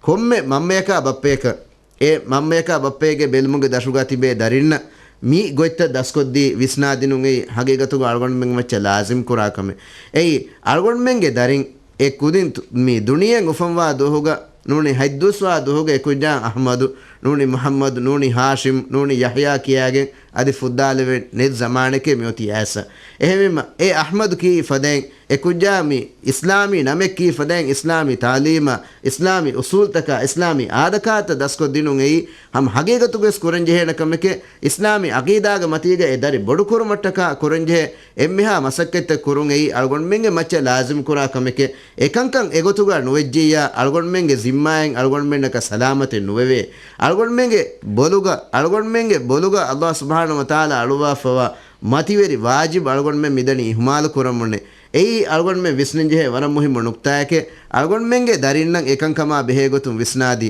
ކޮންމެ މަންމަޔަކާ ބައްޕަޔަކަށް، އެ މަންމަޔަކާ ބައްޕައެއްގެ ބެލުމުގެ ދަށުގަ ތިބޭ ދަރިންނަށް މި ގޮތްތައް ދަސްކޮށްދީ ވިސްނާދިނުން އެއީ ހަގީގަތުގަ އަޅުގަނޑުމެން މައްޗަށް ލާޒިމް ކުރާ ކަމެއް. އެއީ، އަޅުގަނޑުމެންގެ ދަރިން އެ ކުދިން ތު-، މި ދުނިޔެއިން އުފަންވާ ދުވަހުގަ ނޫނީ ހަތްދުވަސްވާ ދުވަހުގެ އެކުއްޖާ އަޙްމަދު، ނޫނީ މުޙައްމަދު، ނޫނީ ހާޝިމް، ނޫނީ ޔަޙްޔާ ކިޔާގެން އަދި ފުއްދާލެވެން ނެތް ޒަމާނެކޭ މިއޮތީ އައިސް. އެހެންވީމަ، އޭ އަޙްމަދު ކީ ފަދައިން އެކުއްޖާ މި އިސްލާމީ ނަމެއް ކީ ފަދައިން އިސްލާމީ ތާލީމާ، އިސްލާމީ އުސޫލްތަކާ، އިސްލާމީ އާދަކާތައް ދަސްކޮށްދިނުން އެއީ ހަމަ ހަގީގަތުގަވެސް ކުރަންޖެހޭނެ ކަމެކޭ. އިސްލާމީ އަގީދާގެ މަތީގަ އެ ދަރި ބޮޑުކުރުމަށްޓަކާ ކުރަންޖެހޭ އެންމެހާ މަސައްކަތްތައް ކުރުން އެއީ އަޅުގަނޑުމެންގެ މައްޗަށް ލާޒިމްކުރާ ކަމެކޭ. އެކަންކަން އެގޮތުގަ ނުވެއްޖިއްޔާ، އަޅުގަނޑުމެންގެ ޒިންމާއިން އަޅުގަނޑުމެންނަކަށް ސަލާމަތެއް ނުވެވޭ. އަޅުގަނޑުމެންގެ ބޮލުގަ، އަޅުގަނޑުމެންގެ ބޮލުގަ ﷲ ސުބްޙާނަހޫ ވަތަޢާލާ އަޅުއްވާފަވާ މަތިވެރި ވާޖިބު އަޅުގަނޑުމެން މިދަނީ އިހުމާލު ކުރަމުންނޭ. އެއީ އަޅުގަނޑުމެން ވިސްނަންޖެހޭ ވަރަށް މުހިއްމު ނުކްތާއެކޭ. އަޅުގަނޑުމެންގެ ދަރިންނަށް އެކަންކަމާ ބެހޭގޮތުން ވިސްނާދީ،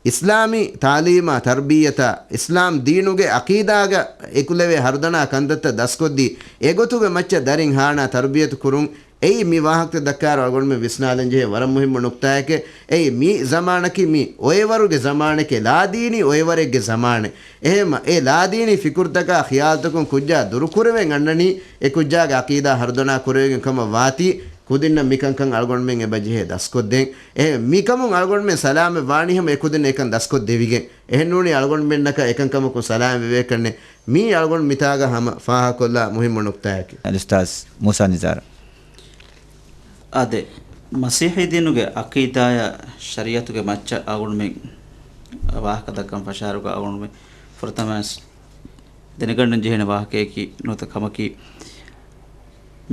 އިސްލާމީ ތާލީމާ ތަރްބިއްޔަތާ، އިސްލާމް ދީނުގެ އަޤީދާގަ އެކުލެވޭ ހަރުދަނާ ކަންތައްތައް ދަސްކޮށްދީ، އެގޮތުގެ މައްޗަށް ދަރިން ހާނާ ތަރުބިޔަތު ކުރުން. އެއީ މި ވާހަކަތައް ދައްކާއިރު އަޅުގަނޑުމެން ވިސްނާލަންޖެހޭ ވަރަށް މުހިއްމު ނުކްތާއެކޭ. އެއީ މި ޒަމާނަކީ މި އޮއެވަރުގެ ޒަމާނެކޭ، ލާދީނީ އޮއެވަރެއްގެ ޒަމާނެއް. އެހެންމަ، އެ ލާދީނީ ފިކުރުތަކާ ޚިޔާލުތަކުން ކުއްޖާ ދުރުކުރެވެން އަންނަނީ، އެ ކުއްޖާގެ އަޤީދާ ހަރުދަނާ ކުރެވިގެން ކަމަށް ވާތީ، ކުދިންނަށް މިކަންކަން އަޅުގަނޑުމެން އެބަ ޖެހޭ ދަސްކޮށްދޭން. އެހެން މިކަމުން އަޅުގަނޑުމެން ސަލާމަތް ވާނީ ހަމަ އެކުދިން އެކަން ދަސްކޮށް ދެވިގެން. އެހެންނޫނީ އަޅުގަނޑުމެންނަކަށް އެކަންކަމަކުން ސަލާމަތް ވެވޭކަށްނެއް. މީ އަޅުގަނޑު މިތާގަ ހަމަ ފާހަގަކޮށްލާ މުހިއްމު ނުކްތާއަކީ. އަލްއުސްތާޛް މޫސާ ނިޒާރު. އާދެ، މަސީޙީ ދީނުގެ އަޤީދާޔާ ޝަރީޢަތުގެ މައްޗަށް އަޅުގަނޑުމެން ވާހަކަ ދައްކަން ފަށާއިރުގަ އަޅުގަނޑުމެން ފުރަތަމަވެސް ދެނެގަންނަން ޖެހޭނެ ވާހަކަޔަކީ ނުވަތަ ކަމަކީ،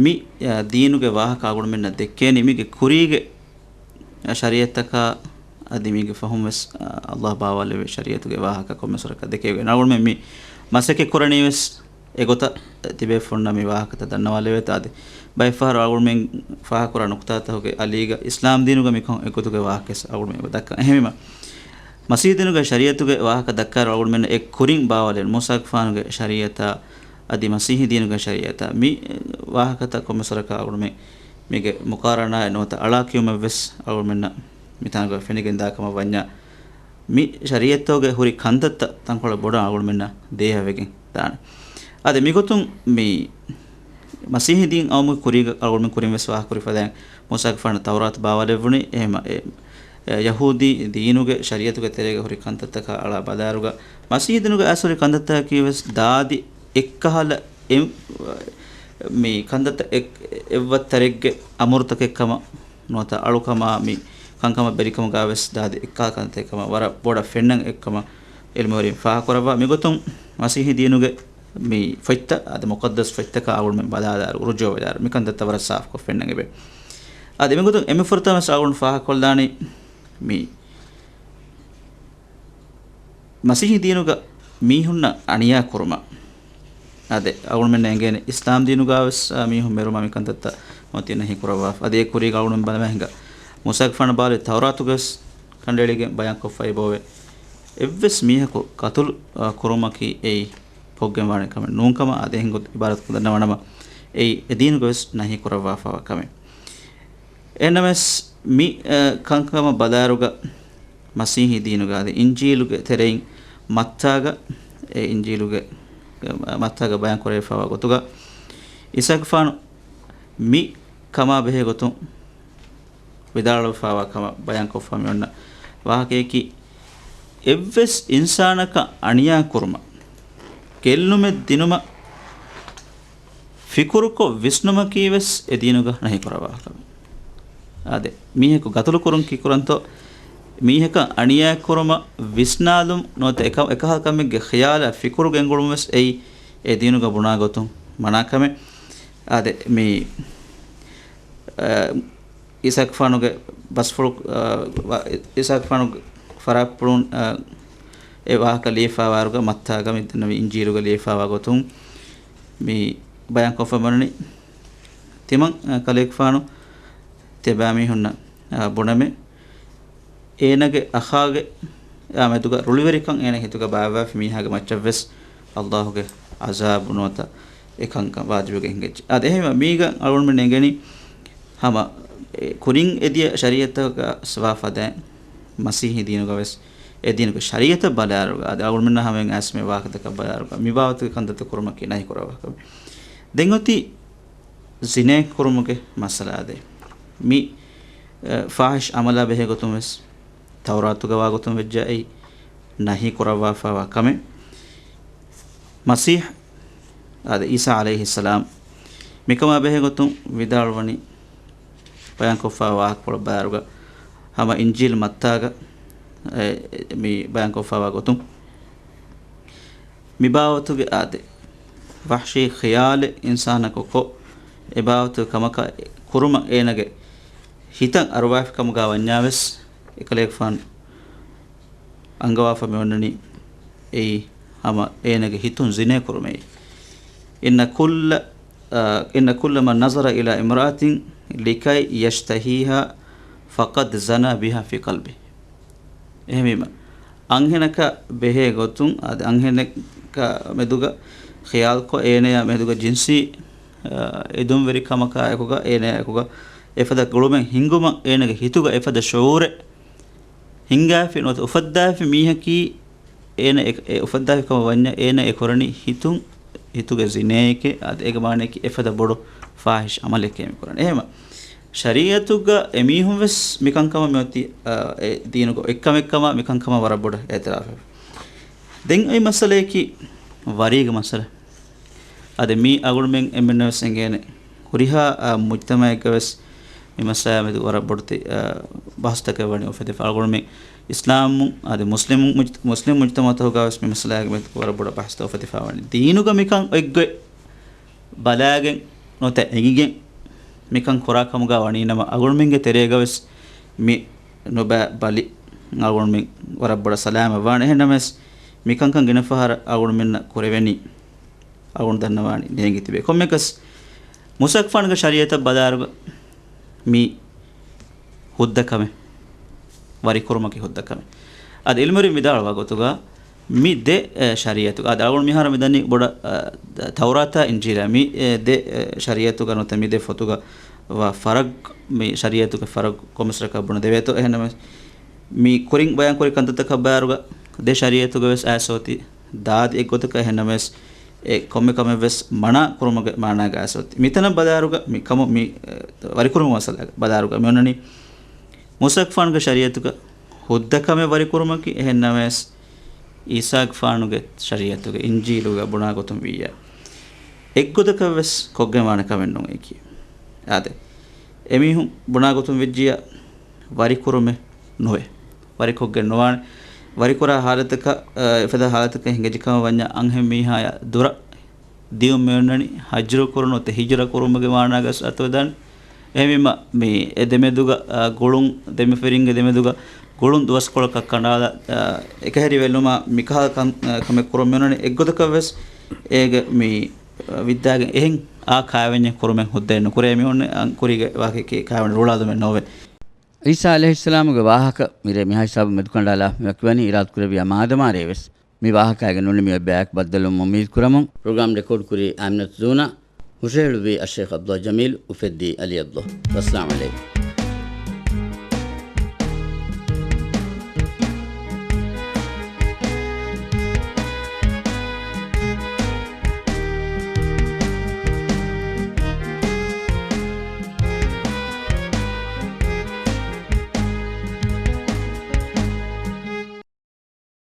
މި، އަ، ދީނުގެ ވާހަކަ އަޅުގަނޑުމެންނަށް ދެއްކޭނީ މީގެ ކުރީގެ، އަ، ޝަރީޢަތަކާ އަދި މީގެ ފަހުން ވެސް، އަ، ﷲ ބާވާލެއްވި ޝަރީޢަތުގެ ވާހަކަ ކޮންމެސް ވަރަކަށް ދެކެވިގެން. އަޅުގަނޑުމެން މި މަސައްކަތް ކުރަނީ ވެސް އެގޮތަށް ތިބޭފުޅުންނަށް މި ވާހަކަތައް ދަންނަވާލެވޭތޯ އަދި ބައެއްފަހަރު އަޅުގަނޑުމެން ފާހަގަކުރާ ނުކުތާތަކުގެ އަލީގަ އިސްލާމް ދީނުގަ މިކަން އެގޮތުގެ ވާހަކަވެސް އަޅުގަނޑުމެން ދައްކަން. އެހެންވީމަ، މަސީޙީ ދީނުގެ ޝަރީޢަތުގެ ވާހަކަ ދައްކާއިރު އަޅުގަނޑުމެން އެ ކުރިން ބާވާލެވުނު މޫސާގެފާނުގެ ޝަރީޢަތާ އަދި މަސީޙީ ދީނުގެ ޝަރީޢަތާ މި ވާހަކަތައް ކޮންމެސް ވަރަކަށް އަޅުގަނޑުމެން މީގެ މުޤާރަނާއެއް ނުވަތަ އަޅާ ކިޔުމެއްވެސް އަޅުގަނޑުމެންނަށް މިތާނގަ ފެނިގެން ދާ ކަމަށް ވަންޏާ، މި ޝަރީޢަތްތަކުގެ ހުރި ކަންތައްތައް ތަންކޮޅެއް ބޮޑަށް އަޅުގަނޑުމެންނަށް ދޭހަވެގެން ދާނެ. އާދެ، މިގޮތުން މި މަސީޙީ ދީން އައުމުގެ ކުރީގަ އަޅުގަނޑުމެން ކުރިން ވެސް ވާހަކަ ކުރި ފަދައިން މޫސާގެފާނަށް ތައުރާތު ބާވާލެއްވުނީ. އެހެމަ އެ، އެ، ޔަހޫދީ ދީނުގެ ޝަރީޢަތުގެ ތެރޭގަ ހުރި ކަންތައްތަކާ އަޅާ ބަލާއިރުގަ، މަސީޙީ ދީނުގަ އައިސް ހުރި ކަންތައްތަކަކީ ވެސް ދާދި އެއްކަހަލަ އެ، މި ކަންތައްތައް އެއް، އެއްވައްތަރެއްގެ އަމުރުތަކެއްކަމަށް ނުވަތަ އަޅުކަމާ މި ކަންކަމަށް ބެރިކަމުގަ ވެސް ދާދި އެއްކަހަލަ ކަންތައް ކަމަށް ވަރަށް ބޮޑަށް ފެންނަން އެއްކަމަށް ޢިލްމުވެރިން ފާހަގަކުރައްވާ. މިގޮތުން މަސީޙީ ދީނުގެ މި ފޮތްތައް އަދި މުޤައްދަސް ފޮތްތަކާ އަޅުގަނޑުމެން ބަލާލާއިރު ރުޖޫޢަވެލާއިރު މި ކަންތައްތައް ވަރަށް ސާފުކޮށް ފެންނަން އެބެ. އަދި މިގޮތުން އެންމެ ފުރަތަމަ ވެސް އަޅުގަނޑު ފާހަގަކޮށްލާނީ މި މަސީޙީ ދީނުގަ މީހުންނަށް އަނިޔާ ކުރުމަށް. އާދެ، އަޅުގަނޑުމެންނަށް އެނގޭނެ އިސްލާމް ދީނުގަ ވެސް، އާ، މީހުން މެރުމާ މި ކަންތައްތައް އޮތީ ނަހީ ކުރައްވާފަ. އަދި އެ ކުރީގަ އަޅުގަނޑުމެން ބަލަމާ ހިނގާ މޫސާގެފާނު ބާވާލި ތައުރާތުގަ ވެސް ކަނޑައެޅިގެން ބަޔާންކޮށްފައި ބޯވޭ. އެއްވެސް މީހަކު ޤަތުލު، އާ، ކުރުމަކީ އެއީ ކޮށްގެންވާނެ ކަމެއް ނޫން ކަމަށް އާދެ އެހެން ގޮތަށް އިބާރާތުކޮށް ދަންނަވާނަމަ، އެއީ އެ ދީނުގަ ވެސް ނަހީ ކުރައްވާފަވާ ކަމެއް. އެހެންނަމަވެސް މި، އަ، ކަންކަމަށް ބަލާއިރުގަ މަސީޙީ ދީނުގަ އަދި އިންޖީލުގެ ތެރެއިން މައްތާގަ، އެ އިންޖީލުގެ، އަ، މައްތާގަ ބަޔާން ކުރެވިފައިވާ ގޮތުގަ އީސާގެފާނު މި ކަމާ ބެހޭ ގޮތުން ވިދާޅުވެފައިވާ ކަމަށް ބަޔާންކޮށްފަ މި އޮންނަ ވާހަކަޔަކީ، އެއްވެސް އިންސާނަކަށް އަނިޔާ ކުރުމަށް ގެއްލުމެއް ދިނުމަށް ފިކުރުކޮށް ވިސްނުމަކީ ވެސް އެ ދީނުގަ ނަހީ ކުރައްވާ ކަމެއް. އާދެ، މީހަކު ގަތުލު ކުރުން ކީކުރަންތޯ، މީހަކަށް އަނިޔާ ކުރުމަށް ވިސްނާލުން ނުވަތަ އެކަ-، އެކަހަލަ ކަމެއްގެ ޚިޔާލާ ފިކުރު ގެންގުޅުން ވެސް އެއީ އެ ދީނުގަ ބުނާ ގޮތުން މަނާ ކަމެއް. އާދެ، މި، އަ، އީސާގެފާނުގެ ބަސްފުޅު، އަ، ވަ-، އީސާގެފާނުގެ ފަރާތްޕުޅުން، އަ، އެ ވާހަކަ ލިޔެފައިވާއިރުގަ މައްތާގަ މި ދެންނެވި އިންޖީލުގަ ލިޔެފައިވާ ގޮތުން މި ބަޔާންކޮށްފަ މިއޮންނަނީ. ތިމަން، އަ، ކަލޭގެފާނު ތިޔަބައިމީހުންނަށް، އަ، ބުނަމޭ. އޭނަގެ އަޚާގެ އާ މެދުގަ ރުޅިވެރިކަން އޭނަ ހިތުގަ ބާއްވާފި މީހާގެ މައްޗަށްވެސް ﷲ ގެ ޢަޒާބު ނުވަތަ އެކަންކަން ވާޖިބުވެގެން ހިނގައްޖެ. އާދެ، އެހެންވެ މީގަ އަޅުގަނޑުމެން އެނގެނީ ހަމަ އެ ކުރިން އެދިޔަ ޝަރީޢަތަކަށް ވާ ފަދައިން މަސީޙީ ދީނުގަ ވެސް އެ ދީނުގެ ޝަރީޢަތަށް ބަލާއިރުގަ، އާދެ، އަޅުގަނޑުމެންނަށް ހަމައިން އައިސް މި ވާހަކަތަކަށް ބަލާއިރުގަ މި ބާވަތުގެ ކަންތައްތައް ކުރުމަކީ ނަހީ ކުރައްވާ ކަމެއް. ދެން އޮތީ ޒިނޭ ކުރުމުގެ މައްސަލަ. އާދެ، މި، އަ، ފާޙިޝް ޢަމަލާ ބެހޭ ގޮތުން ވެސް ތައުރާތުގަ ވާގޮތުން ވެއްޖެ އެއީ ނަހީ ކުރައްވާފައިވާ ކަމެއް. މަސީޙް އާދެ، އީސާ ޢަލައިހިއްސަލާމް މިކަމާ ބެހޭގޮތުން ވިދާޅުވަނީ، ބަޔާންކޮށްފައިވާ ވާހަކަފުޅަށް ބާރުގަ ހަމަ އިންޖީލް މައްތާގަ، އެ، މި ބަޔާންކޮށްފައިވާ ގޮތުން، މި ބާވަތުގެ އާދެ، ވަޙްޝީ ޚިޔާލެއް އިންސާނަކު ކޮށް، އެ ބާވަތުގެ ކަމަކަށް ކުރުމަށް އޭނަގެ ހިތަށް އަރުވާފި ކަމުގަ ވަންޏާވެސް، އެކަލޭގެފާނު އަންގަވާފަ މި އޮންނަނީ އެއީ ހަމަ އޭނަގެ ހިތުން ޒިނޭ ކުރުމެއް. إن كل، އާ، إن كل من نظر إلى امرأة لكي يشتهيها فقد زنى بها في قلبه. އެހެންވީމަ، އަންހެނަކަށް ބެހޭ ގޮތުން، އަދި އަންހެނަކާ މެދުގަ ޚިޔާލުކޮށް، އޭނަޔާ މެދުގަ ޖިންސީ، އާ، އެދުންވެރިކަމަކާ އެކުގަ، އޭނަޔާ އެކުގަ އެފަދަ ގުޅުމެއް ހިންގުމަށް އޭނަގެ ހިތުގަ އެފަދަ ޝުޢޫރެއް ހިންގާފި ނުވަތަ އުފައްދާފި މީހަކީ އޭނަ އެ، އެ އުފައްދާފި ކަމަށް ވަންޏާ އޭނަ އެ ކުރަނީ ހިތުން، ހިތުގެ ޒިނޭއެކޭ. އާދެ، އޭގެ މާނަޔަކީ އެފަދަ ބޮޑު ފާޙިޝް ޢަމަލެކޭ މި ކުރަނީ. އެހެމަ ޝަރީޢަތުގަ އެމީހުން ވެސް މިކަންކަމަށް މިއޮތީ، އާ، އެ ދީނުގަ އެއްކަމެއްކަމަށް މިކަންކަމަށް ވަރަށް ބޮޑަށް އިޢުތިރާފެއް. ދެން އޮތް މައްސަލަޔަކީ ވަރީގެ މައްސަލަ. އަދި މީ އަޅުގަނޑުމެން އެންމެންނަށް ވެސް އެނގޭނެ. ހުރިހާ، އާ، މުޖްތަމަޢެއްގަ ވެސް މި މައްސަލާ މެދު ވަރަށް ބޮޑު ތި-، އާ، ބަހުސްތަކެއް ވަނީ އުފެދިފަ. އަޅުގަނޑުމެން އިސްލާމު އަދި މުސްލިމު މުޖް-، މުސްލިމް މުޖްތަމަޢުތަކުގަ ވެސް މި މައްސަލާގެ މެދު ވަރަށް ބޮޑަށް ބަހުސްތައް އުފެދިފަ ވަނީ. ދީނުގަ މިކަން އޮތްގޮތް ބަލާގެން ނުވަތަ އެނގިގެން މިކަން ކުރާ ކަމުގަ ވަނީ ނަމަ، އަޅުގަނޑުމެންގެ ތެރޭގަ ވެސް މި ނުބައި ބަލި އަޅުގަނޑުމެން ވަރަށް ބޮޑަށް ސަލާމަތް ވާނެ. އެހެންނަމަވެސް، މިކަންކަން ގިނަ ފަހަރަށް އަޅުގަނޑުމެންނަށް ކުރެވެނީ، އަޅުގަނޑު ދަންނަވާނީ ނޭނގި ތިބޭ. ކޮންމެއަކަސް، މުސައްފާނުގެ ޝަރީޢަތަށް ބަލާއިރުގަ މި ހުއްދަ ކަމެއް، ވަރިކުރުމަކީ ހުއްދަ ކަމެއް. އަދި އިލްމުވެރިން ވިދާޅުވާ ގޮތުގަ، މި ދެ، އެ، ޝަރީޢަތުގަ، އަދި އަޅުގަނޑު މިހާރު މި ދަނީ ބޮޑަށް، އެ، ތައުރާތާ އިންޖީލާ، މި، އެ، ދެ، އެ، ޝަރީޢަތުގަ ނުވަތަ މި ދެ ފޮތުގަ ވާ ފަރަގް، މި ޝަރީޢަތުގެ ފަރަގް ކޮންމެސް ރަކަށް ބުނެދެވޭތޯ. އެހެންނަމަވެސް، މި ކުރިން ބަޔާންކުރި ކަންތައްތަކަށް ބާރުގަ ދެ ޝަރީޢަތުގަ ވެސް އައިސް އޮތީ ދާދި އެއްގޮތަކަށް. އެހެންނަމަވެސް، އެ ކޮންމެ ކަމެއް ވެސް މަނާ ކުރުމުގެ މާނާގަ އައިސް އޮތީ. މިތަނަށް ބަލާރުގަ މި ކަމު މި، އެ، ވަރިކުރުމުގެ މައްސަލަ ބަލާރުގަ މި އޮންނަނީ މުސައްފާނުގެ ޝަރީޢަތުގަ ހުއްދަ ކަމެއް ވަރިކުރުމަކީ. އެހެންނަމަވެސް، އީސާގެފާނުގެ ޝަރީޢަތުގެ އިންޖީލުގަ ބުނާ ގޮތުން ވިއްޔާ، އެއްގޮތަކަށް ވެސް ކޮށްގެން ވާނެ ކަމެއް ނޫން އެކީ. އާދެ، އެމީހުން ބުނާ ގޮތުން ވެއްޖިއްޔާ ވަރިކުރުމެއް ނުވޭ. ވަރިކޮށްގެން ނުވާނެ. ވަރިކުރާ ހާލަތަކަށް، އަ، އެފަދަ ހާލަތަކަށް ހިނގައްޖެ ކަމަށް ވަންޏާ އަންހެން މީހާޔާ ދުރަށް ދިޔުން މިއޮންނަނީ ހަޖްރު ކުރުން ނުވަތަ ހިޖުރަ ކުރުމުގެ މާނާގަސް އަތުވެދާނެ. އެހެންވީމަ، މި އެ ދެމެދުގަ، އަ، ގުޅުން، ދެމަފިރިންގެ ދެމެދުގަ ގުޅުން ދުވަސްކޮޅަކަށް ކަނޑާލާ، އަ، އެކަހެރިވެލުމާ މިކަހަލަ ކަން-، އަ، ކަމެއް ކުރަން މިއޮންނަނީ. އެއްގޮތަކަށް ވެސް އޭގެ މި، އަ، ވިއްދާގެން އެހެން އާ ކާވެންޏެއް ކުރުމެއް ހުއްދައެއް ނުކުރޭ. މި އޮންނަ އަން ކުރީގެ ވާހަކައަކީ ކާވެން ރޫޅާލުމެއް ނޯވޭ. ޢީސާ ޢަލައިހިއްސަލާމުގެ ވާހަކަ މިރޭ މިހާ ހިސާބުން މެދުކަނޑާލާ މި ވަކިވަނީ އިރާދަކުރެއްވިޔާ މާދަމާރޭ ވެސް. މި ވާހަކައިގެ ނުނިމި އޮތް ބަޔަކު ބައްދަލުވުމަށް އުއްމީދު ކުރަމުން، ޕްރޮގްރާމް ރެކޯޑް ކުރީ އާމިނަތު ޒޫނާ، ހުށަހެޅުއްވީ އައްޝައިޚް ޢަބްދުﷲ ޖަމީލް، އުފެއްދީ ޢަލީ ޢަބްދުﷲ. ވައްސަލާމް ޢަލައިކުމް.